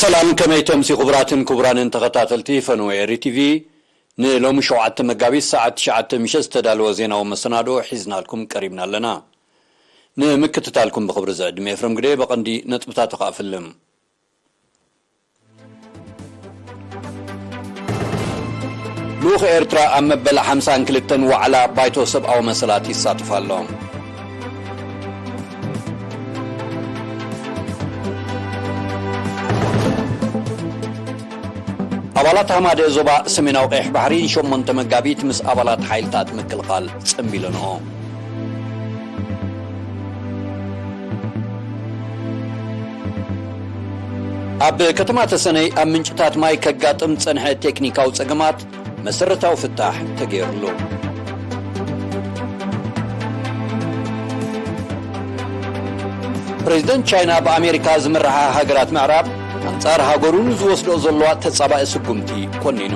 ሰላም፣ ከመይ ተምሲ ክቡራትን ክቡራንን ተኸታተልቲ ፈነወ ኤሪ ቲቪ፣ ንሎሚ ሸውዓተ መጋቢት ሰዓት ትሽዓተ ምሸት ዝተዳለወ ዜናዊ መሰናድኦ ሒዝናልኩም ቀሪብና ኣለና። ንምክትታልኩም ብኽብሪ ዝዕድም ኤፍረም ግደ። በቐንዲ ነጥብታቱ ከኣ ፍልም። ልኡኽ ኤርትራ ኣብ መበል ሓምሳን ክልተን ዋዕላ ባይቶ ሰብኣዊ መሰላት ይሳተፍ ኣሎ። ኣባላት ሃማደ ዞባ ሰሜናዊ ቀይሕ ባሕሪ ንሸሞንተ መጋቢት ምስ ኣባላት ሓይልታት ምክልኻል ጸምቢለንኦ። ኣብ ከተማ ተሰነይ ኣብ ምንጭታት ማይ ከጋጥም ጸንሐ ቴክኒካዊ ጸገማት መሰረታዊ ፍታሕ ተገይርሉ። ፕሬዚደንት ቻይና ብኣሜሪካ ዝምርሓ ሃገራት ምዕራብ ኣንጻር ሃገሩ ንዝወስዶ ዘለዋ ተጻባኢ ስጉምቲ ኮኒኑ።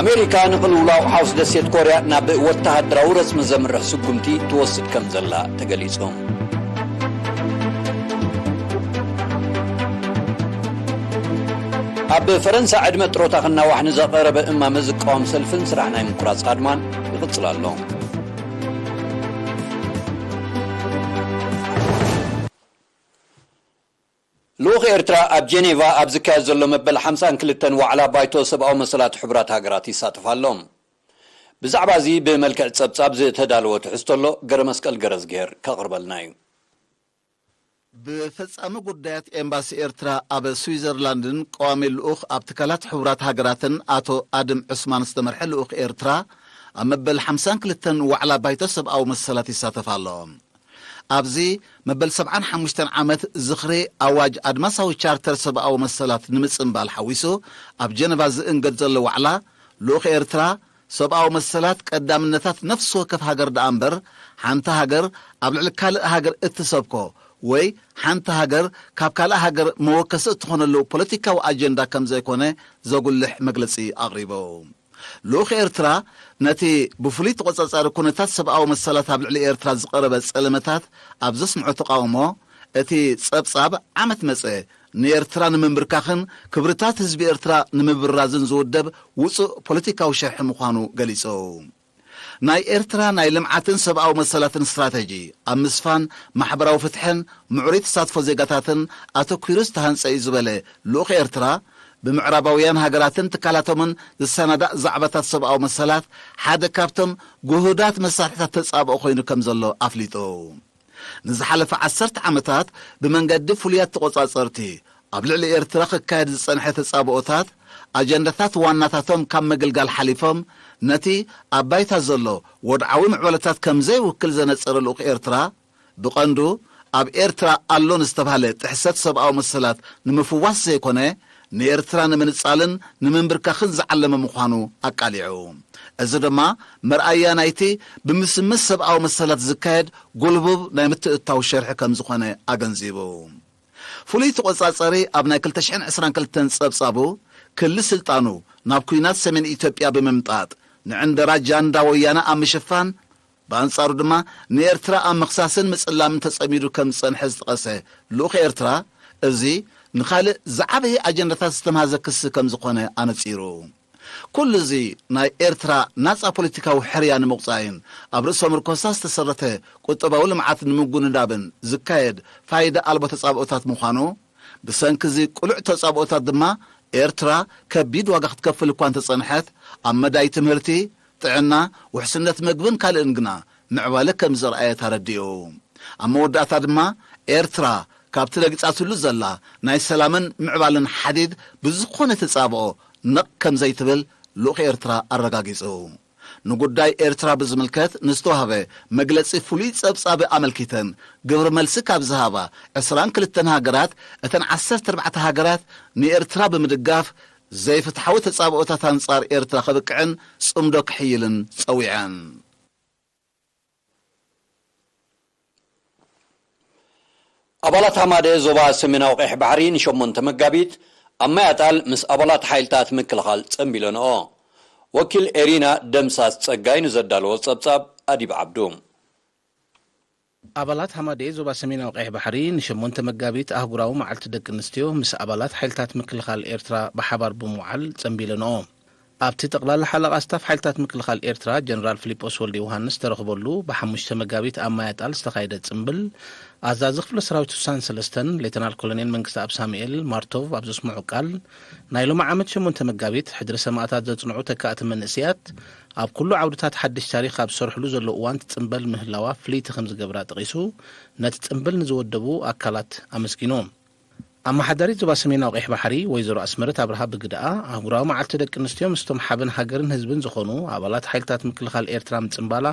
ኣሜሪካ ንቕልውላው ሓውስ ደሴት ኮርያ ናብ ወተሃደራዊ ረጽሚ ዘምርሕ ስጉምቲ ትወስድ ከም ዘላ ተገሊጹ። ኣብ ፈረንሳ ዕድመ ጥሮታ ክናዋሕ ንዘቐረበ እማመ ዝቃወም ሰልፍን ስራሕ ናይ ምቁራጽ ኣድማን ይቕጽል ኣሎ። ልኡኽ ኤርትራ ኣብ ጀኔቫ ኣብ ዝካየድ ዘሎ መበል ሓምሳን ክልተን ዋዕላ ባይቶ ሰብኣዊ መሰላት ሕቡራት ሃገራት ይሳተፍ ኣሎ። ብዛዕባ እዚ ብመልክዕ ጸብጻብ ዝተዳለወ ትሕዝቶ ኣሎ፣ ገረ መስቀል ገረዝግሄር ከቕርበልና እዩ። ብፈጻሚ ጉዳያት ኤምባሲ ኤርትራ ኣብ ስዊዘርላንድን ቀዋሚ ልኡኽ ኣብ ትካላት ሕቡራት ሃገራትን ኣቶ ኣድም ዑስማን ዝተመርሐ ልኡኽ ኤርትራ ኣብ መበል ሓምሳን ክልተን ዋዕላ ባይቶ ሰብኣዊ መሰላት ይሳተፍ ኣሎ። ኣብዚ መበል ሰብዓን ሓሙሽተን ዓመት ዝኽሪ ኣዋጅ ኣድማሳዊ ቻርተር ሰብኣዊ መሰላት ንምጽንባል ሓዊሱ ኣብ ጀነቫ ዝእንገድ ዘሎ ዋዕላ፣ ልኡኽ ኤርትራ ሰብኣዊ መሰላት ቀዳምነታት ነፍሲ ወከፍ ሃገር ደኣ እምበር፣ ሓንቲ ሃገር ኣብ ልዕሊ ካልእ ሃገር እትሰብኮ ወይ ሓንቲ ሃገር ካብ ካልእ ሃገር መወከሲ እትኾነሉ ፖለቲካዊ ኣጀንዳ ከም ዘይኮነ ዘጉልሕ መግለጺ ኣቕሪቡ። ልኡኽ ኤርትራ ነቲ ብፍሉይ ተቖጻጻሪ ኩነታት ሰብኣዊ መሰላት ኣብ ልዕሊ ኤርትራ ዝቐረበ ጸለመታት ኣብ ዘስምዖ ተቓውሞ፣ እቲ ጸብጻብ ዓመት መጸ ንኤርትራ ንምንብርካኽን ክብርታት ህዝቢ ኤርትራ ንምብራዝን ዝውደብ ውጹእ ፖለቲካዊ ሸርሒ ምዃኑ ገሊጹ። ናይ ኤርትራ ናይ ልምዓትን ሰብኣዊ መሰላትን ስትራተጂ ኣብ ምስፋን ማሕበራዊ ፍትሕን ምዕሩይ ተሳትፎ ዜጋታትን ኣተኲሩ ዝተሃንጸ እዩ ዝበለ ልኡኽ ኤርትራ፣ ብምዕራባውያን ሃገራትን ትካላቶምን ዝሰናዳእ ዛዕባታት ሰብኣዊ መሰላት ሓደ ካብቶም ግሁዳት መሳርሕታት ተጻብኦ ኮይኑ ከም ዘሎ ኣፍሊጡ። ንዝሓለፈ ዓሰርተ ዓመታት ብመንገዲ ፍሉያት ተቖጻጸርቲ ኣብ ልዕሊ ኤርትራ ክካየድ ዝጸንሐ ተጻብኦታት፣ ኣጀንዳታት ዋናታቶም ካብ ምግልጋል ሓሊፎም፣ ነቲ ኣብ ባይታ ዘሎ ወድዓዊ ምዕባለታት ከም ዘይውክል ዘነጸረ ልኡኽ ኤርትራ፣ ብቐንዱ ኣብ ኤርትራ ኣሎ ንዝተባህለ ጥሕሰት ሰብኣዊ መሰላት ንምፍዋስ ዘይኮነ፣ ንኤርትራ ንምንጻልን ንምንብርካኽን ዝዓለመ ምዃኑ ኣቃሊዑ። እዚ ድማ መርኣያ ናይቲ ብምስምስ ሰብኣዊ መሰላት ዝካየድ ጎልቡብ ናይ ምትእትታው ሸርሒ ከም ዝኾነ ኣገንዚቡ። ፍሉይ ተቖጻጸሪ ኣብ ናይ ክልተ ሽሕን ዕስራን ክልተን ጸብጻቡ፣ ክሊ ስልጣኑ ናብ ኲናት ሰሜን ኢትዮጵያ ብምምጣጥ፣ ንዕንደራ ጃንዳ ወያነ ኣብ ምሽፋን፣ ብኣንጻሩ ድማ ንኤርትራ ኣብ ምኽሳስን ምጽላምን ተጸሚዱ ከም ዝጸንሐ ዝጠቐሰ ልኡኽ ኤርትራ፣ እዚ ንኻልእ ዝዓበየ ኣጀንዳታት ዝተምሃዘ ክሲ ከም ዝኾነ ኣነጺሩ። ኩሉ እዚ ናይ ኤርትራ ናጻ ፖለቲካዊ ሕርያ ንምቑጻይን ኣብ ርእሰ ምርኮሳ ዝተሰረተ ቁጠባዊ ልምዓት ንምጉንዳብን ዝካየድ ፋይዳ ኣልቦ ተጻብኦታት ምዃኑ፣ ብሰንኪ እዚ ቅሉዕ ተጻብኦታት ድማ ኤርትራ ከቢድ ዋጋ ክትከፍል እኳ እንተጸንሐት፣ ኣብ መዳይ ትምህርቲ፣ ጥዕና፣ ውሕስነት መግብን ካልእን ግና ምዕባለ ከም ዘርኣየት ኣረዲኡ። ኣብ መወዳእታ ድማ ኤርትራ ካብቲ ረጊጻትሉ ዘላ ናይ ሰላምን ምዕባለን ሓዲድ ብዝኾነ ተጻብኦ ነቕ ከም ዘይትብል ልኡኽ ኤርትራ ኣረጋጊጹ። ንጉዳይ ኤርትራ ብዝምልከት ንዝተዋህበ መግለጺ ፍሉይ ጸብጻብ ኣመልኪተን ግብረ መልሲ ካብ ዝሃባ ዕስራን ክልተን ሃገራት፣ እተን ዓሰርተ ኣርባዕተ ሃገራት ንኤርትራ ብምድጋፍ ዘይፍትሓዊ ተጻብኦታት ኣንጻር ኤርትራ ከብቅዕን ጽምዶ ክሕይልን ጸዊዐን። ኣባላት ሃማደ ዞባ ሰሜናዊ ቀይሕ ባሕሪ ንሸሞንተ መጋቢት ኣብ ማይ ኣጣል ምስ ኣባላት ሓይልታት ምክልኻል ጸምቢለንኦ። ወኪል ኤሪና ደምሳስ ጸጋይ ንዘዳለዎ ጸብጻብ ኣዲብ ዓብዱ። ኣባላት ሃማደኤ ዞባ ሰሜናዊ ቀይሕ ባሕሪ ንሸሞንተ መጋቢት ኣህጉራዊ መዓልቲ ደቂ ኣንስትዮ ምስ ኣባላት ሓይልታት ምክልኻል ኤርትራ ብሓባር ብምውዓል ጸንቢለንኦ። ኣብቲ ጠቕላላ ሓለቓ ስታፍ ሓይልታት ምክልኻል ኤርትራ ጀነራል ፊሊጶስ ወልደ ዮሃንስ ዝተረኽበሉ ብሓሙሽተ መጋቢት ኣብ ማያጣል ዝተኻየደ ጽምብል፣ ኣዛዚ ክፍለ ሰራዊት ስሳን ሰለስተን ሌተናል ኮሎኔል መንግስተኣብ ሳሙኤል ማርቶቭ ኣብ ዘስምዖ ቃል፣ ናይ ሎሚ ዓመት ሸሞንተ መጋቢት ሕድሪ ሰማእታት ዘጽንዑ ተካእቲ መንእሰያት ኣብ ኩሉ ዓውድታት ሓድሽ ታሪኽ ኣብ ዝሰርሕሉ ዘለዉ እዋን ትጽምበል ምህላዋ ፍልይቲ ከም ዝገብራ ጠቒሱ፣ ነቲ ጽምብል ንዝወደቡ ኣካላት ኣመስጊኑ። ኣመሓዳሪት ዞባ ሰሜናዊ ቀይሕ ባሕሪ ወይዘሮ ኣስመረት ኣብርሃ ብግደኣ፣ ኣህጉራዊ መዓልቲ ደቂ ኣንስትዮ ምስቶም ሓበን ሃገርን ህዝብን ዝኾኑ ኣባላት ሓይልታት ምክልኻል ኤርትራ ምጽምባላ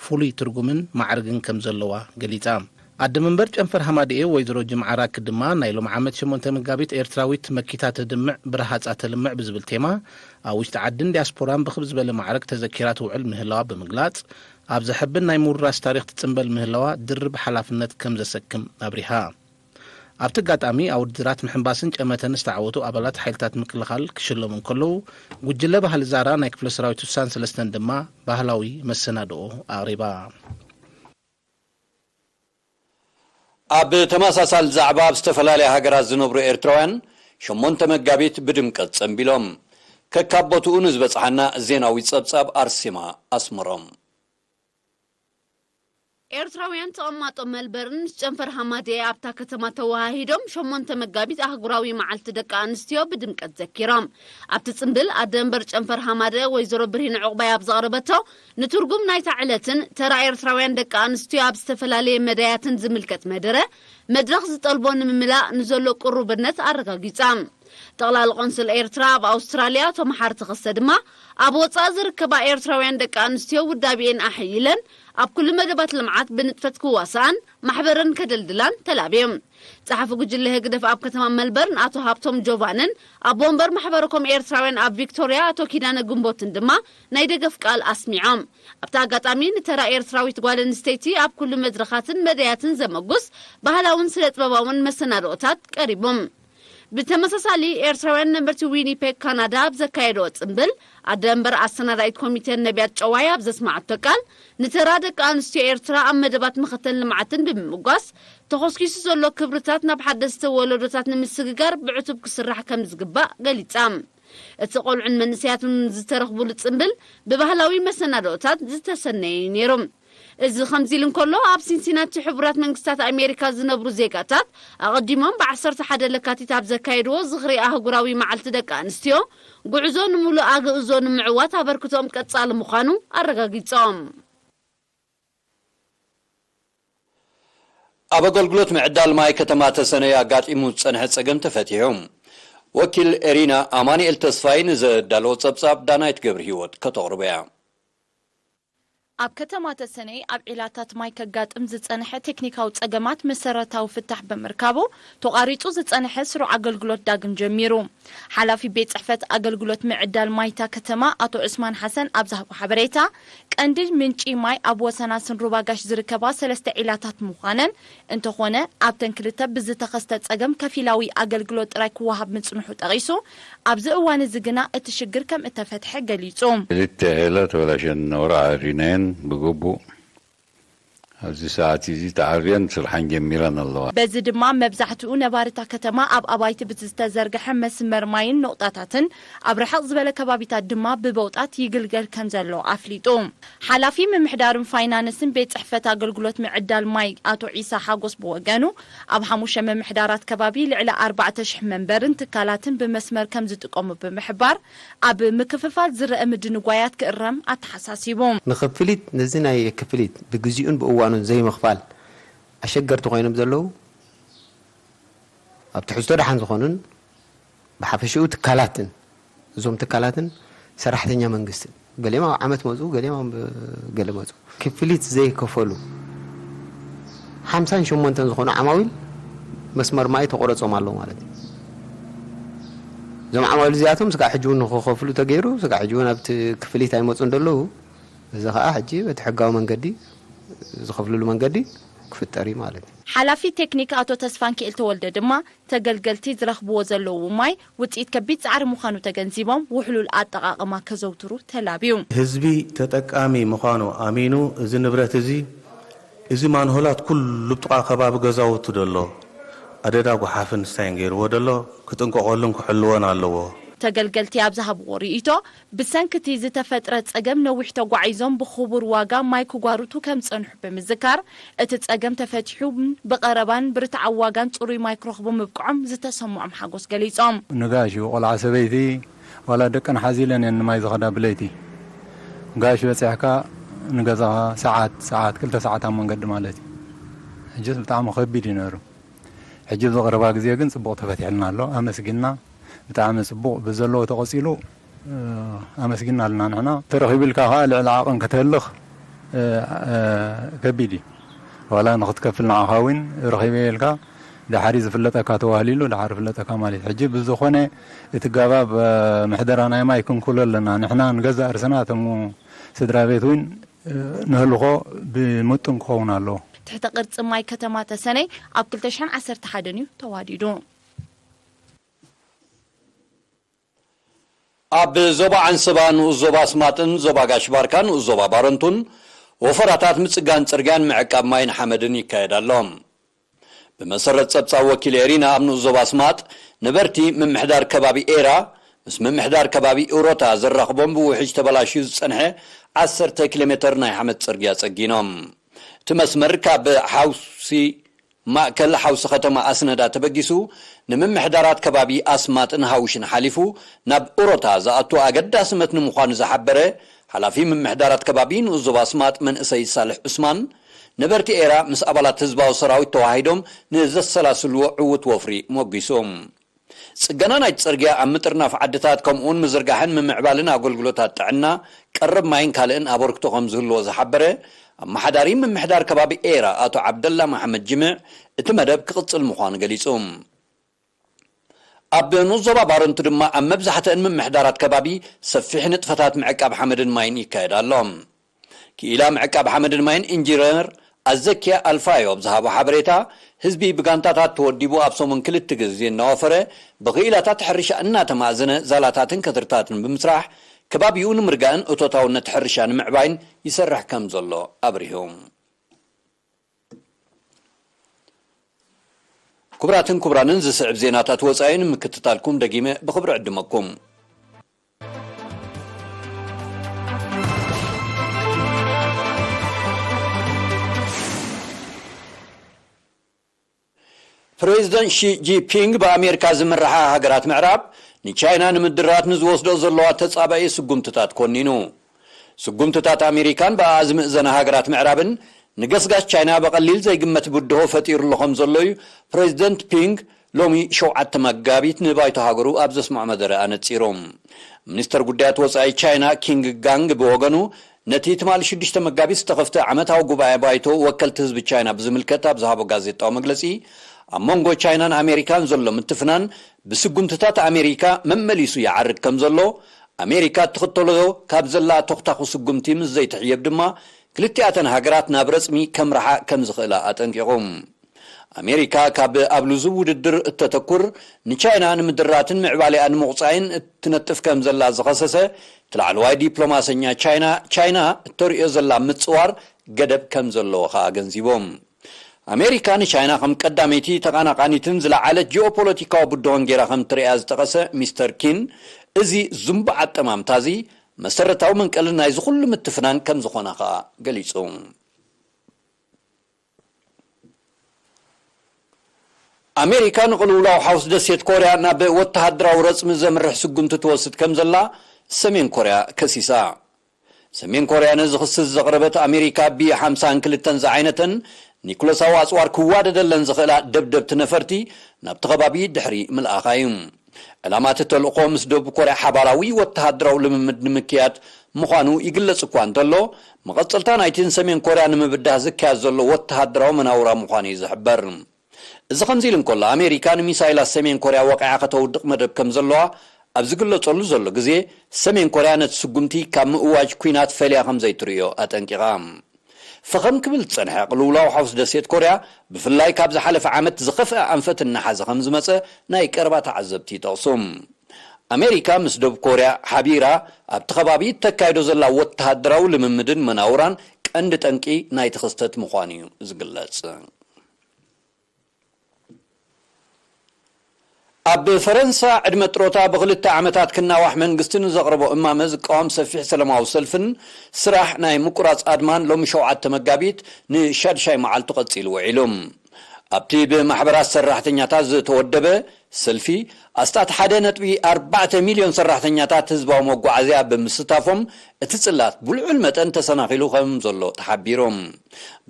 ፍሉይ ትርጉምን ማዕርግን ከም ዘለዋ ገሊጻ። ኣደ መንበር ጨንፈር ሃማደኤ ወይዘሮ ጅምዓ ራኪ ድማ፣ ናይ ሎም ዓመት ሸሞንተ መጋቢት ኤርትራዊት መኪታ ተድምዕ ብረሃጻ ተልምዕ ብዝብል ቴማ፣ ኣብ ውሽጢ ዓድን ዲያስፖራን ብኽብ ዝበለ ማዕርግ ተዘኪራ ትውዕል ምህላዋ ብምግላጽ፣ ኣብ ዘሐብን ናይ ምውራስ ታሪኽ ትጽምበል ምህላዋ ድርብ ሓላፍነት ከም ዘሰክም ኣብሪሃ። ኣብቲ ኣጋጣሚ፣ ኣብ ውድድራት ምሕንባስን ጨመተን ዝተዓወቱ ኣባላት ሓይልታት ምክልኻል ክሽለሙ እንከለዉ፣ ጉጅለ ባህሊ ዛራ ናይ ክፍለ ሰራዊት ስሳን ሰለስተን ድማ ባህላዊ መሰናድኦ ኣቕሪባ። ኣብ ተመሳሳሊ ዛዕባ፣ ኣብ ዝተፈላለያ ሃገራት ዝነብሩ ኤርትራውያን ሸሞንተ መጋቢት ብድምቀት ጸንቢሎም። ከካብ ቦትኡ ንዝበጽሓና ዜናዊ ጸብጻብ ኣርሴማ ኣስመሮም። ኤርትራውያን ተቐማጦ መልበርን ምስ ጨንፈር ሃማደኤ ኣብታ ከተማ ተወሃሂዶም ሸሞንተ መጋቢት ኣህጉራዊ መዓልቲ ደቂ ኣንስትዮ ብድምቀት ዘኪሮም። ኣብቲ ጽምብል ኣደ መንበር ጨንፈር ሃማደኤ ወይዘሮ ብርሂን ዕቑባይ ኣብ ዘቕረበቶ፣ ንትርጉም ናይታ ዕለትን ተራ ኤርትራውያን ደቂ ኣንስትዮ ኣብ ዝተፈላለየ መዳያትን ዝምልከት መደረ፣ መድረኽ ዝጠልቦ ንምምላእ ንዘሎ ቅሩብነት ኣረጋጊጻ። ጠቕላሊ ቆንስል ኤርትራ ኣብ ኣውስትራልያ ኣቶ መሓሪ ተኸስተ ድማ፣ ኣብ ወጻኢ ዝርከባ ኤርትራውያን ደቂ ኣንስትዮ ውዳቤኤን ኣሐይለን ኣብ ኩሉ መደባት ልምዓት ብንጥፈት ክዋስኣን ማሕበረን ከደልድላን ተላብዮም። ጸሓፊ ጉጅለ ህግደፍ ኣብ ከተማ መልበርን ኣቶ ሃብቶም ጆቫንን ኣቦ ወንበር ማሕበረ ኮም ኤርትራውያን ኣብ ቪክቶርያ ኣቶ ኪዳነ ግንቦትን ድማ ናይ ደገፍ ቃል ኣስሚዖም። ኣብቲ ኣጋጣሚ ንተራ ኤርትራዊት ጓል ኣንስተይቲ ኣብ ኩሉ መድረኻትን መዳያትን ዘመጉስ ባህላውን ስነ ጥበባውን መሰናድኦታት ቀሪቡ። ብተመሳሳሊ፣ ኤርትራውያን ነበርቲ ዊኒፔግ ካናዳ ኣብ ዘካየድኦ ጽምብል፣ ኣደ መንበር ኣሰናዳኢት ኮሚቴን ነቢያት ጨዋይ ኣብ ዘስማዓቶ ቃል፣ ንተራ ደቂ ኣንስትዮ ኤርትራ ኣብ መደባት ምኽተል ልምዓትን ብምምጓስ፣ ተኾስኪሱ ዘሎ ክብርታት ናብ ሓደስቲ ወለዶታት ንምስግጋር ብዕቱብ ክስራሕ ከም ዝግባእ ገሊጻ። እቲ ቆልዑን መንእሰያትን ዝተረኽቡሉ ጽምብል ብባህላዊ መሰናድኦታት ዝተሰነየ እዩ ነይሩ። እዚ ከምዚ ኢሉ እንከሎ፣ ኣብ ሲንሲናቲ ሕቡራት መንግስታት ኣሜሪካ ዝነብሩ ዜጋታት ኣቐዲሞም ብ ዓሰርተ ሓደ ለካቲት ኣብ ዘካየድዎ ዝኽሪ ኣህጉራዊ መዓልቲ ደቂ ኣንስትዮ፣ ጉዕዞ ንምሉእ ኣግእዞ ንምዕዋት ኣበርክቶኦም ቀጻሊ ምዃኑ ኣረጋጊጾም። ኣብ ኣገልግሎት ምዕዳል ማይ ከተማ ተሰነይ ኣጋጢሙ ዝጸንሐ ጸገም ተፈቲሑ። ወኪል ኤሪና ኣማኑኤል ተስፋይ ንዘዳለዎ ጸብጻብ ዳናይት ገብረ ህይወት ከተቕርቦ እያ። ኣብ ከተማ ተሰነይ ኣብ ዒላታት ማይ ከጋጥም ዝጸንሐ ቴክኒካዊ ጸገማት መሰረታዊ ፍታሕ ብምርካቡ፣ ተቋሪጹ ዝጸንሐ ስሩዕ ኣገልግሎት ዳግም ጀሚሩ። ሓላፊ ቤት ጽሕፈት ኣገልግሎት ምዕዳል ማይታ ከተማ ኣቶ ዑስማን ሓሰን ኣብ ዝሃቦ ሓበሬታ፣ ቀንዲ ምንጪ ማይ ኣብ ወሰናስን ሩባ ጋሽ ዝርከባ ሰለስተ ዒላታት ምዃነን፣ እንተኾነ ኣብተን ክልተ ብዝተኸስተ ጸገም ከፊላዊ ኣገልግሎት ጥራይ ክወሃብ ምጽንሑ ጠቒሱ፣ ኣብዚ እዋን እዚ ግና እቲ ሽግር ከም እተፈትሐ ገሊጹ። ክልተ ዒላ ተበላሸን ነበራ፣ ኣዕሪናየን ብግቡእ። ኣብዚ ሰዓት እዚ ተዓርየን ስርሐን ጀሚረን ኣለዋ። በዚ ድማ መብዛሕትኡ ነባሪ እታ ከተማ ኣብ ኣባይቲ ብዝተዘርግሐ መስመር ማይን ኖቕጣታትን ኣብ ርሕቕ ዝበለ ከባቢታት ድማ ብበውጣት ይግልገል ከም ዘሎ ኣፍሊጡ። ሓላፊ ምምሕዳርን ፋይናንስን ቤት ጽሕፈት ኣገልግሎት ምዕዳል ማይ ኣቶ ዒሳ ሓጎስ ብወገኑ፣ ኣብ ሓሙሽተ ምምሕዳራት ከባቢ ልዕሊ ኣርባዕተ ሽሕ መንበርን ትካላትን ብመስመር ከም ዝጥቀሙ ብምሕባር፣ ኣብ ምክፍፋል ዝረአ ምድንጓያት ክእረም ኣተሓሳሲቡ። ንክፍሊት፣ ነዚ ናይ ክፍሊት ብግዚኡን ብእዋኑን ዘይምኽፋል ኣሸገርቲ ኮይኖም ዘለዉ፣ ኣብ ትሕዝቶ ደሓን ዝኾኑን ብሓፈሽኡ ትካላትን፣ እዞም ትካላትን ሰራሕተኛ መንግስትን፣ ገሊኦም ኣብ ዓመት መጹ፣ ገሊኦም ኣብ ገለ መጹ። ክፍሊት ዘይከፈሉ ሓምሳን ሸሞንተን ዝኾኑ ዓማዊል መስመር ማይ ተቆረጾም ኣለዉ ማለት እዩ። እዞም ዓማዊል እዚኣቶም ስጋዕ ሕጂ እውን ንክኸፍሉ ተገይሩ፣ ስጋዕ ሕጂ እውን ኣብቲ ክፍሊት ኣይመጹን ዘለዉ። እዚ ኸኣ ሕጂ በቲ ሕጋዊ መንገዲ ዝኸፍልሉ መንገዲ ክፍጠር እዩ ማለት እዩ። ሓላፊ ቴክኒክ ኣቶ ተስፋንኪኤል ተወልደ ድማ፣ ተገልገልቲ ዝረኽብዎ ዘለዉ ማይ ውጽኢት ከቢድ ጻዕሪ ምዃኑ ተገንዚቦም፣ ውሕሉል ኣጠቓቕማ ከዘውትሩ ተላብዩ። ህዝቢ ተጠቃሚ ምዃኑ ኣሚኑ፣ እዚ ንብረት እዚ እዚ ማንሆላት ኩሉ ኣብ ጥቓ ከባቢ ገዛውቱ ደሎ ኣደዳ ጓሓፍን ስታይን ገይርዎ ደሎ፣ ክጥንቀቐሉን ክሕልዎን ኣለዎ። ተገልገልቲ ኣብ ዝሃብዎ ርእይቶ፣ ብሰንኪ እቲ ዝተፈጥረ ጸገም ነዊሕ ተጓዒዞም ብኽቡር ዋጋ ማይ ክጓርቱ ከም ዝጸንሑ ብምዝካር፣ እቲ ጸገም ተፈቲሑ ብቐረባን ብርትዓዊ ዋጋን ጽሩይ ማይ ክረኽቡ ምብቅዖም ዝተሰምዖም ሓጎስ ገሊጾም። ንጋሽ እዩ፣ ቆልዓ ሰበይቲ ዋላ ደቀን ሓዚለን እየን ንማይ ዝኸዳ ብለይቲ። ጋሽ በጺሕካ ንገዛኻ ሰዓት፣ ሰዓት፣ ክልተ ሰዓት ኣብ መንገዲ ማለት እዩ። ሕጅስ ብጣዕሚ ከቢድ እዩ ነይሩ። ሕጂ ኣብዚ ቀረባ ግዜ ግን ጽቡቕ ተፈቲሕልና ኣሎ። ኣመስጊንና። ብጣዕሚ ጽቡቕ ብዘለዎ ተቐጺሉ፣ እ፣ ኣመስጊንና ኣለና ንሕና። ተረኺቡ ኢልካ ከኣ ልዕሊ ዓቕን ከተህልኽ፣ እ፣ እ፣ ከቢድ እዩ። ዋላ ንኽትከፍል ንዓኻ እውን ረኺበ ኢልካ፣ ደሓር ዝፍለጠካ ተዋህሊሉ፣ ደሓር ፍለጠካ ማለት እዩ። ሕጂ ብዝኾነ እቲ ጋባብ፣ እ፣ ምሕደራ ናይ ማይ ክንክሎ ኣለና። ንሕና ንገዛእ ርእስና እቶም ስድራ ቤት እውን፣ እ፣ ንህልኾ ብምጥን ክኸውን ኣለዎ። ትሕተ ቅርጺ ማይ ከተማ ተሰነይ ኣብ ክልተ ሽሕን ዓሰርተ ሓደን እዩ ተዋዲዱ። ኣብ ዞባ ዓንሰባ ንኡስ ዞባ ኣስማጥን ዞባ ጋሽ ባርካ ንኡስ ዞባ ባረንቱን ወፈራታት ምጽጋን ጽርግያን ምዕቃብ ማይን ሓመድን ይካየድ ኣሎ። ብመሰረት ጸብጻብ ወኪል ኤሪና ኣብ ንኡስ ዞባ ኣስማጥ ነበርቲ ምምሕዳር ከባቢ ኤራ ምስ ምምሕዳር ከባቢ ኡሮታ ዘራኽቦም ብውሕጅ ተበላሽዩ ዝጸንሐ ዓሰርተ ኪሎ ሜተር ናይ ሓመድ ጽርግያ ጸጊኖም። እቲ መስመር ካብ ሓውሲ ማእከል ሓውሲ ከተማ ኣስነዳ ተበጊሱ ንምምሕዳራት ከባቢ ኣስማጥን ሃውሽን ሓሊፉ ናብ ኡሮታ ዝኣቱ ኣገዳሲ መትኒ ምዃኑ ዝሓበረ ሓላፊ ምምሕዳራት ከባቢ ንኡስ ዞባ ኣስማጥ መንእሰይ ሳልሕ ዑስማን፣ ነበርቲ ኤራ ምስ ኣባላት ህዝባዊ ሰራዊት ተዋሂዶም ንዘሰላስልዎ ዕዉት ወፍሪ ሞጊሱ። ጽገና ናይቲ ጽርግያ ኣብ ምጥርናፍ ዓድታት ከምኡውን ምዝርጋሕን ምምዕባልን ኣገልግሎታት ጥዕና፣ ቀረብ ማይን ካልእን ኣበርክቶ ከም ዝህልዎ ዝሓበረ ኣመሓዳሪ ምምሕዳር ከባቢ ኤራ ኣቶ ዓብደላ መሓመድ ጅምዕ፣ እቲ መደብ ክቕጽል ምዃኑ ገሊጹ። ኣብ ንኡስ ዞባ ባረንቱ ድማ ኣብ መብዛሕትአን ምምሕዳራት ከባቢ ሰፊሕ ንጥፈታት ምዕቃብ ሓመድን ማይን ይካየድ ኣሎ። ክኢላ ምዕቃብ ሓመድን ማይን ኢንጂነር ኣዘኪያ ኣልፋዮ ኣብ ዝሃቦ ሓበሬታ፣ ህዝቢ ብጋንታታት ተወዲቡ ኣብ ሰሙን ክልተ ግዜ እናወፈረ ብክኢላታት ሕርሻ እናተማእዘነ ዛላታትን ከድርታትን ብምስራሕ ከባቢኡ ንምርጋእን እቶታውነት ሕርሻ ንምዕባይን ይሰርሕ ከም ዘሎ ኣብሪሁ። ክቡራትን ክቡራንን ዝስዕብ ዜናታት ወጻኢ ንምክትታልኩም ደጊመ ብኽብሪ ዕድመኩም። ፕሬዚደንት ሺ ጂንፒንግ ብኣሜሪካ ዝምርሓ ሃገራት ምዕራብ ንቻይና ንምድራት ንዝወስዶ ዘለዋ ተጻባኢ ስጉምትታት ኮኒኑ። ስጉምትታት ኣሜሪካን ብኣኣ ዝምእዘና ሃገራት ምዕራብን ንገስጋስ ቻይና ብቐሊል ዘይግመት ብድሆ ፈጢሩሉ ከም ዘሎ እዩ ፕሬዚደንት ፒንግ ሎሚ ሸውዓተ መጋቢት ንባይቶ ሃገሩ ኣብ ዘስምዖ መደረ ኣነጺሩ። ሚኒስተር ጉዳያት ወጻኢ ቻይና ኪንግ ጋንግ ብወገኑ፣ ነቲ ትማሊ ሽዱሽተ መጋቢት ዝተኸፍተ ዓመታዊ ጉባኤ ባይቶ ወከልቲ ህዝቢ ቻይና ብዝምልከት ኣብ ዝሃቦ ጋዜጣዊ መግለጺ፣ ኣብ መንጎ ቻይናን ኣሜሪካን ዘሎ ምትፍናን ብስጉምትታት ኣሜሪካ መመሊሱ ይዓርግ ከም ዘሎ፣ ኣሜሪካ እትኽተሎ ካብ ዘላ ተኹታኹ ስጉምቲ ምስ ዘይትሕየብ ድማ፣ ክልቲኣተን ሃገራት ናብ ረጽሚ ከምርሓ ከም ዝኽእላ ኣጠንቂቑ። ኣሜሪካ ካብ ኣብ ልዙብ ውድድር እተተኩር፣ ንቻይና ንምድራትን ምዕባሌኣ ንምቑጻይን እትነጥፍ ከም ዘላ ዝኸሰሰ እቲ ላዕለዋይ ዲፕሎማሰኛ ቻይና፣ ቻይና እተርእዮ ዘላ ምጽዋር ገደብ ከም ዘለዎ ከኣ ኣገንዚቡ። ኣሜሪካ ንቻይና ከም ቀዳመይቲ ተቐናቓኒትን ዝለዓለት ጂኦፖለቲካዊ ብድሆን ገይራ ከም ትርእያ ዝጠቐሰ ሚስተር ኪን፣ እዚ ዝንቡዕ ኣጠማምታ እዚ መሰረታዊ መንቀሊ ናይዚ ኩሉ ምትፍናን ከም ዝኾነ ከኣ ገሊጹ። ኣሜሪካ ንቕልውላው ሓውስ ደሴት ኮርያ ናብ ወተሃደራዊ ረጽሚ ዘምርሕ ስጉምቲ ትወስድ ከም ዘላ ሰሜን ኮርያ ከሲሳ። ሰሜን ኮርያ ነዚ ክሲ ዘቕረበት ኣሜሪካ ቢ ሓምሳን ክልተን ዝዓይነተን ኒኩለሳዊ ኣጽዋር ክዋደደለን ዝኽእላ ደብደብቲ ነፈርቲ ናብቲ ከባቢ ድሕሪ ምልኣኻ እዩ። ዕላማ እቲ ተልእኾ ምስ ደቡብ ኮርያ ሓባራዊ ወተሃደራዊ ልምምድ ንምክያድ ምዃኑ ይግለጽ እኳ እንተሎ፣ መቐጸልታ ናይቲ ንሰሜን ኮርያ ንምብዳህ ዝካየድ ዘሎ ወተሃደራዊ መናውራ ምዃኑ እዩ ዝሕበር። እዚ ከምዚ ኢሉ እንከሎ፣ ኣሜሪካ ንሚሳይላት ሰሜን ኮርያ ወቒዓ ከተውድቕ መደብ ከም ዘለዋ ኣብ ዝግለጸሉ ዘሎ ግዜ፣ ሰሜን ኮርያ ነቲ ስጉምቲ ካብ ምእዋጅ ኲናት ፈልያ ከም ዘይትርእዮ ኣጠንቂቓ። ፈኸም ክብል ዝጸንሐ ቅልውላው ሓውስ ደሴት ኮርያ፣ ብፍላይ ካብ ዝሓለፈ ዓመት ዝኸፍአ ኣንፈት እናሓዘ ከም ዝመጸ ናይ ቀረባ ተዓዘብቲ ይጠቕሱ። ኣሜሪካ ምስ ደቡብ ኮርያ ሓቢራ ኣብቲ ከባቢ እተካይዶ ዘላ ወተሃደራዊ ልምምድን መናውራን ቀንዲ ጠንቂ ናይቲ ክስተት ምዃኑ እዩ ዝግለጽ። ኣብ ፈረንሳ ዕድመ ጥሮታ ብኽልተ ዓመታት ክናዋሕ መንግስቲ ንዘቕረቦ እማመ ዝቃወም ሰፊሕ ሰላማዊ ሰልፍን ስራሕ ናይ ምቁራጽ ኣድማን ሎሚ ሸውዓተ መጋቢት ንሻድሻይ መዓልቱ ቀጺሉ ውዒሉ። ኣብቲ ብማሕበራት ሰራሕተኛታት ዝተወደበ ሰልፊ፣ ኣስታት ሓደ ነጥቢ ኣርባዕተ ሚልዮን ሰራሕተኛታት ህዝባዊ መጓዓዝያ ብምስታፎም፣ እቲ ጽላት ብልዑል መጠን ተሰናኺሉ ከም ዘሎ ተሓቢሩ።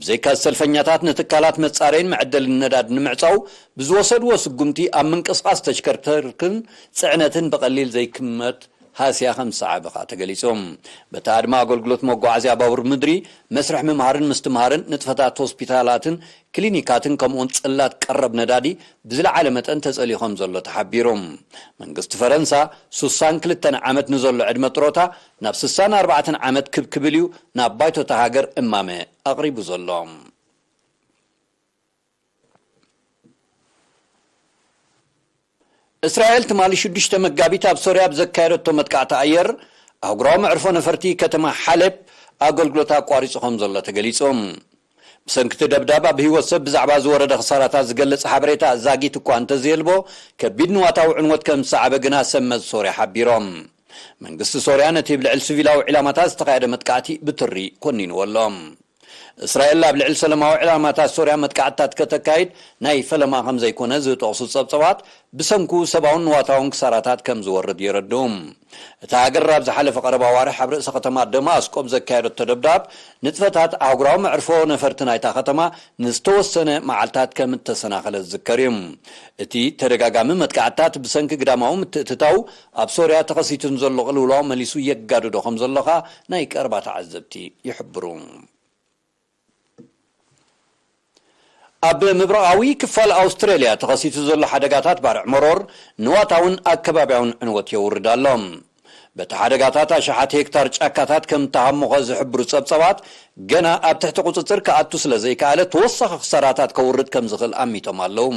ብዘይካ ሰልፈኛታት፣ ንትካላት መጻረይን መዐደልን ነዳዲ ንምዕጻው ብዝወሰድዎ ስጉምቲ፣ ኣብ ምንቅስቓስ ተሽከርከርትን ጽዕነትን ብቐሊል ዘይክመት ሃስያ ከም ዝሰዓበ ከኣ ተገሊጹ። በቲ ኣድማ፣ ኣገልግሎት መጓዓዝያ ባቡር ምድሪ፣ መስርሕ ምምሃርን ምስትምሃርን፣ ንጥፈታት ሆስፒታላትን ክሊኒካትን፣ ከምኡውን ጽላት ቀረብ ነዳዲ ብዝለዓለ መጠን ተጸልዩ ከም ዘሎ ተሓቢሩ። መንግስቲ ፈረንሳ፣ ሱሳን ክልተን ዓመት ንዘሎ ዕድመ ጥሮታ ናብ ስሳን ኣርባዕተን ዓመት ክብ ክብል እዩ ናብ ባይቶ እታ ሃገር እማመ ኣቕሪቡ ዘሎ። እስራኤል ትማሊ ሽዱሽተ መጋቢት ኣብ ሶርያ ብዘካየደቶ መጥቃዕቲ ኣየር፣ ኣህጉራዊ መዕርፎ ነፈርቲ ከተማ ሓሌብ ኣገልግሎት ኣቋሪጹ ከም ዘሎ ተገሊጹ። ብሰንኪ እቲ ደብዳብ ኣብ ህይወት ሰብ ብዛዕባ ዝወረደ ክሳራታት ዝገልጽ ሓበሬታ ዛጊት እኳ እንተዘየልቦ፣ ከቢድ ንዋታዊ ዕንወት ከም ዝሰዓበ ግና ሰብ መዚ ሶርያ ሓቢሮም። መንግስቲ ሶርያ ነቲ ብልዕሊ ሲቪላዊ ዒላማታት ዝተኻየደ መጥቃዕቲ ብትሪ ኮኒንዎ ኣሎ። እስራኤል ኣብ ልዕሊ ሰላማዊ ዕላማታት ሶርያ መጥቃዕትታት ከተካይድ ናይ ፈለማ ከም ዘይኮነ ዝጠቕሱ ጸብጸባት፣ ብሰንኩ ሰብኣውን ንዋታውን ክሳራታት ከም ዝወርድ የረድኡ። እታ ሃገር ኣብ ዝሓለፈ ቀረባ ኣዋርሕ ኣብ ርእሰ ከተማ ደማስቆ ብዘካየደቶ ደብዳብ፣ ንጥፈታት ኣህጉራዊ መዕርፎ ነፈርቲ ናይታ ከተማ ንዝተወሰነ መዓልታት ከም እተሰናኸለ ዝዝከር እዩ። እቲ ተደጋጋሚ መጥቃዕትታት ብሰንኪ ግዳማዊ ምትእትታው ኣብ ሶርያ ተኸሲቱ ንዘሎ ቅልውላው መሊሱ የጋድዶ ከም ዘሎ ኸኣ ናይ ቀረባ ተዓዘብቲ ይሕብሩ። ኣብ ምብራቓዊ ክፋል ኣውስትራልያ ተኸሲቱ ዘሎ ሓደጋታት ባርዕ መሮር ንዋታውን ኣከባብያውን ዕንወት የውርድ ኣሎ። በቲ ሓደጋታት ኣሽሓት ሄክታር ጫካታት ከም እተሃሞኸ ዝሕብሩ ጸብጸባት፣ ገና ኣብ ትሕቲ ቁጽጽር ክኣቱ ስለ ዘይከኣለ፣ ተወሳኺ ክሳራታት ከውርድ ከም ዝኽእል ኣሚቶም ኣለዉ።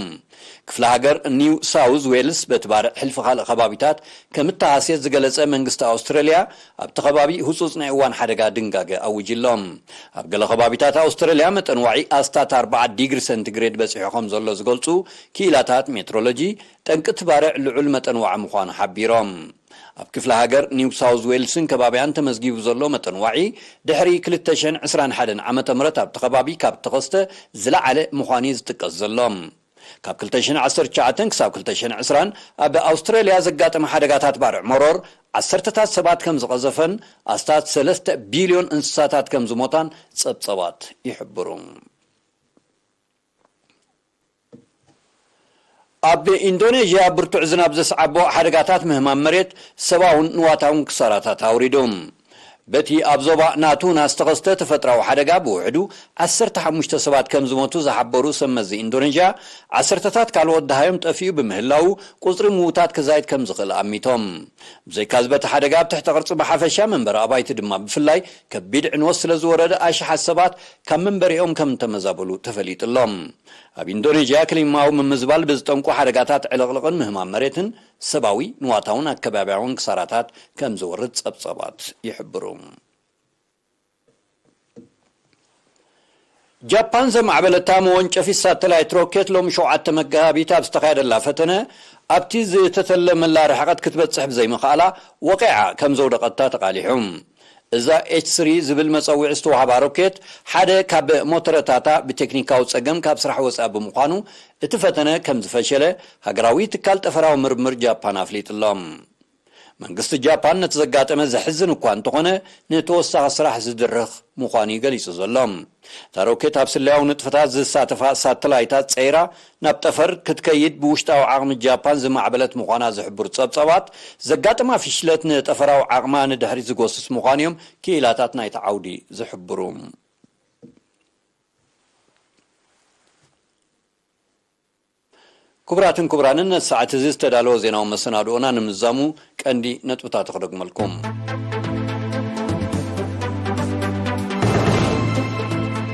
ክፍለ ሃገር ኒው ሳውዝ ዌልስ በቲ ባርዕ ሕልፊ ካልእ ከባቢታት ከም እተሃስየ ዝገለጸ መንግስቲ ኣውስትራልያ፣ ኣብቲ ከባቢ ህጹጽ ናይ እዋን ሓደጋ ድንጋገ ኣዊጁ ኣሎ። ኣብ ገለ ከባቢታት ኣውስትራልያ መጠን ዋዒ ኣስታት ኣርባዓ ዲግሪ ሰንቲግሬድ በጺሑ ከም ዘሎ ዝገልጹ ክኢላታት ሜትሮሎጂ፣ ጠንቂ እቲ ባርዕ ልዑል መጠን ዋዒ ምዃኑ ሓቢሮም። ኣብ ክፍለ ሃገር ኒው ሳውዝ ዌልስን ከባቢያን ተመዝጊቡ ዘሎ መጠን ዋዒ፣ ድሕሪ ክልተ ሽሕን ዕስራን ሓደን ዓመተ ምህረት ኣብቲ ከባቢ ካብ ተኸስተ ዝለዓለ ምዃኑ እዩ ዝጥቀስ ዘሎ። ካብ ክልተ ሽሕን ዓሰርተ ትሽዓተን ክሳብ ክልተ ሽሕን ዕስራን ኣብ ኣውስትራልያ ዘጋጠመ ሓደጋታት ባርዕ መሮር፣ ዓሰርተታት ሰባት ከም ዝቐዘፈን ኣስታት ሰለስተ ቢልዮን እንስሳታት ከም ዝሞታን ጸብጸባት ይሕብሩ። ኣብ ኢንዶኔዥያ ብርቱዕ ዝናብ ዘስዓቦ ሓደጋታት ምህማም መሬት፣ ሰብኣውን ንዋታውን ክሳራታት ኣውሪዱ። በቲ ኣብ ዞባ ናቱና ዝተኸስተ ተፈጥራዊ ሓደጋ፣ ብውሕዱ ዓሰርተ ሓሙሽተ ሰባት ከም ዝሞቱ ዝሓበሩ ሰብ መዚ ኢንዶኔዥያ፣ ዓሰርተታት ካልኦት ደሃዮም ጠፊኡ ብምህላዉ፣ ቁጽሪ ምዉታት ክዛይድ ከም ዝኽእል ኣሚቶም። ብዘይካዚ፣ በቲ ሓደጋ ኣብ ትሕቲ ቅርጺ ብሓፈሻ፣ መንበሪ ኣባይቲ ድማ ብፍላይ ከቢድ ዕንወት ስለ ዝወረደ፣ ኣሽሓት ሰባት ካብ መንበሪኦም ከም እተመዛበሉ ተፈሊጡ ኣሎ። ኣብ ኢንዶኔዥያ፣ ክሊማዊ ምምዝባል ብዝጠንቁ ሓደጋታት ዕልቕልቕን ምህማም መሬትን፣ ሰብኣዊ፣ ንዋታውን ኣከባብያውን ክሳራታት ከም ዝወርድ ጸብጸባት ይሕብሩ። ጃፓን ዘማዕበለታ መወንጨፊት ሳተላይት ሮኬት፣ ሎሚ ሸውዓተ መጋቢት ኣብ ዝተኻየደላ ፈተነ፣ ኣብቲ ዝተተለመላ ርሕቐት ክትበጽሕ ብዘይምኽኣላ፣ ወቒዓ ከም ዘውደቐታ ተቓሊሑ። እዛ ኤች ስሪ ዝብል መጸውዒ ዝተዋህባ ሮኬት፣ ሓደ ካብ ሞተረታታ ብቴክኒካዊ ጸገም ካብ ስራሕ ወጻኢ ብምዃኑ፣ እቲ ፈተነ ከም ዝፈሸለ፣ ሃገራዊ ትካል ጠፈራዊ ምርምር ጃፓን ኣፍሊጡ ኣሎ። መንግስቲ ጃፓን ነቲ ዘጋጠመ ዘሕዝን እኳ እንተኾነ፣ ንተወሳኺ ስራሕ ዝድርኽ ምዃኑ እዩ ገሊጹ ዘሎ። እታ ሮኬት፣ ኣብ ስለያዊ ንጥፈታት ዝሳተፋ ሳተላይታት ጸይራ ናብ ጠፈር ክትከይድ ብውሽጣዊ ዓቕሚ ጃፓን ዝማዕበለት ምዃና ዝሕብሩ ጸብጻባት፣ ዘጋጠማ ፍሽለት ንጠፈራዊ ዓቕማ ንድሕሪት ዝጎስስ ምዃኑ እዮም ክኢላታት ናይቲ ዓውዲ ዝሕብሩ። ክቡራትን ክቡራንን፣ ነቲ ሰዓት እዚ ዝተዳለወ ዜናዊ መሰናድኦና ንምዛሙ ቀንዲ ነጥብታት ክደግመልኩም።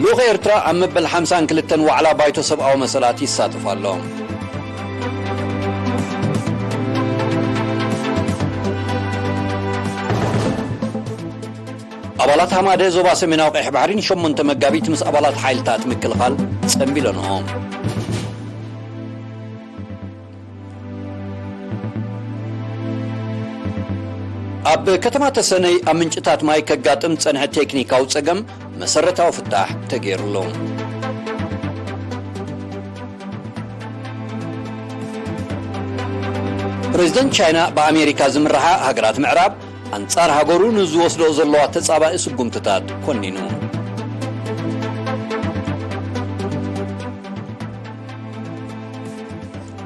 ልኡኽ ኤርትራ ኣብ መበል ሓምሳን ክልተን ዋዕላ ባይቶ ሰብኣዊ መሰላት ይሳተፍ ኣሎ። ኣብ ኣባላት ሃማደ ዞባ ሰሜናዊ ቀይሕ ባሕሪ ንሸሞንተ መጋቢት ምስ ኣባላት ሓይልታት ምክልኻል ጸንቢለንኦ። ኣብ ከተማ ተሰነይ ኣብ ምንጭታት ማይ ከጋጥም ዝጸንሐ ቴክኒካዊ ጸገም መሰረታዊ ፍታሕ ተገይሩሉ። ፕሬዚደንት ቻይና ብኣሜሪካ ዝምርሓ ሃገራት ምዕራብ ኣንጻር ሃገሩ ንዝወስዶ ዘለዋ ተጻባኢ ስጉምትታት ኮኒኑ።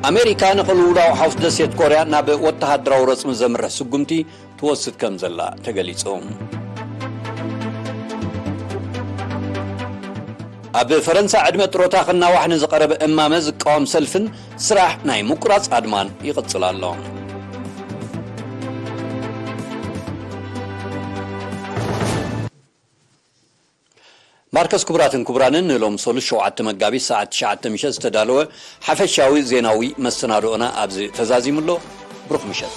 ኣሜሪካ ንቅልውላው ሓውስ ደሴት ኮርያ ናብ ወተሃደራዊ ረጽሚ ዘምርሕ ስጉምቲ ትወስድ ከም ዘላ ተገሊጹ። ኣብ ፈረንሳ ዕድመ ጥሮታ ክናዋሕ ንዝቐረበ እማመ ዝቃወም ሰልፍን ስራሕ ናይ ምቁራጽ ኣድማን ይቕጽል ኣሎ። ማርከስ፣ ክቡራትን ክቡራንን፣ ንሎም ሰሉስ ሸውዓተ መጋቢት ሰዓት ትሽዓተ ምሸት ዝተዳለወ ሓፈሻዊ ዜናዊ መሰናድኦና ኣብዚ ተዛዚሙ ኣሎ። ብሩኽ ምሸት።